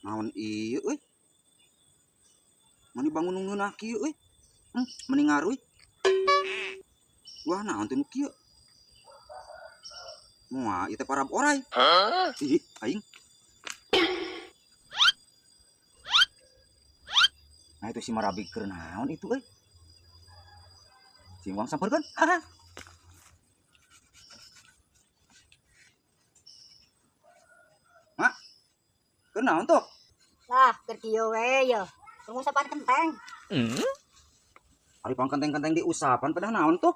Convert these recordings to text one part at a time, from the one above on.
Naon ieu euy? Mani bangun nu ngeunah kieu euy. Meni ngaruy. Wah, naon teh nu kieu? Moal ieu teh parab oray. Ih, aing. Nah, itu si Marabi keur naon itu euy? Si Wang sampeurkeun. Haha. Mak. Keur naon tuh? Lah, keur kieu we ye. Pengusapan kenteng. Ari pang kenteng-kenteng diusapan pedah naon tuh?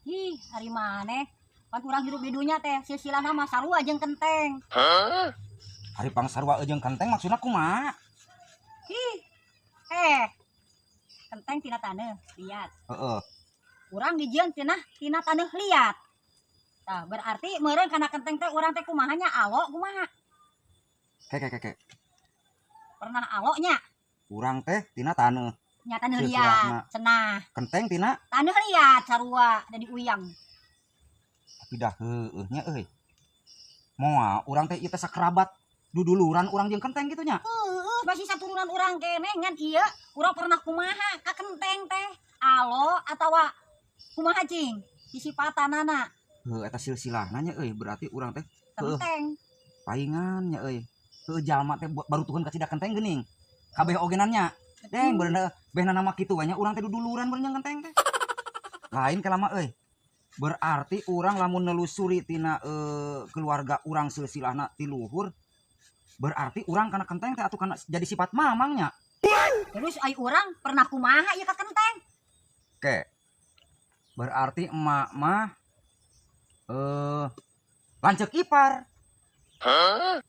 Ih, ari maneh? Pan urang hirup di dunya teh silsilahna mah sarua jeung kenteng. Ari pang sarua jeung kenteng maksudna kumaha? Ih. Kenteng tina taneuh liat. Heeh. Urang dijieun tina taneuh liat. Tah, berarti meureun kana kenteng teh urang teh kumaha nya, alo kumaha? Ke ke ke ke. Pernah alo nya? Urang teh tina taneuh. Nya taneuh Silsilahna. liat, cenah. Kenteng tina taneuh liat sarua jadi uyang. Tapi dah heueuh nya euy. Moal urang teh ieu teh sakerabat duduluran urang jeung kenteng kitu nya. Heueuh, masih saturunan urang keneh ngan ieu urang pernah kumaha ka kenteng teh? Alo atawa kumaha cing? Disipatanana. Heuh, eta silsilahna nya euy, berarti urang teh heueuh kenteng. Paingan nya euy. Heueuh, jalma teh baru tukeun ka cida kenteng geuning. Kabeh ogenan nya. Deng beurna behna nama kitu we nya urang teh duduluran beurna jeung kenteng teh. Lain kelama euy. Berarti urang lamun nelusuri tina keluarga urang silsilahna ti luhur, berarti urang kana kenteng teh atuh kana jadi sifat mamangnya. Terus ai urang pernah kumaha ieu ka kenteng? Oke. Berarti emak mah lanceuk ipar. Heeh,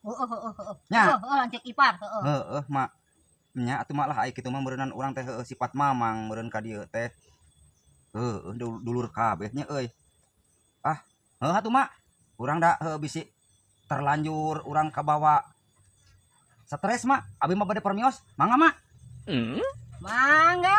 heeh, heeh. Nya. Heeh, lanceuk ipar, heeh. Heeh, mak. Nya atuh mak lah ai kitu mah meureunnan urang teh heueuh sifat mamang meureun ka dieu teh. Heueuh, dulur kabeh nya euy. Ah, heuh atuh mak. Urang da heueuh bisi terlanjur urang kabawa stres mak. Abi mah bade permios, mangga mak. Mangga.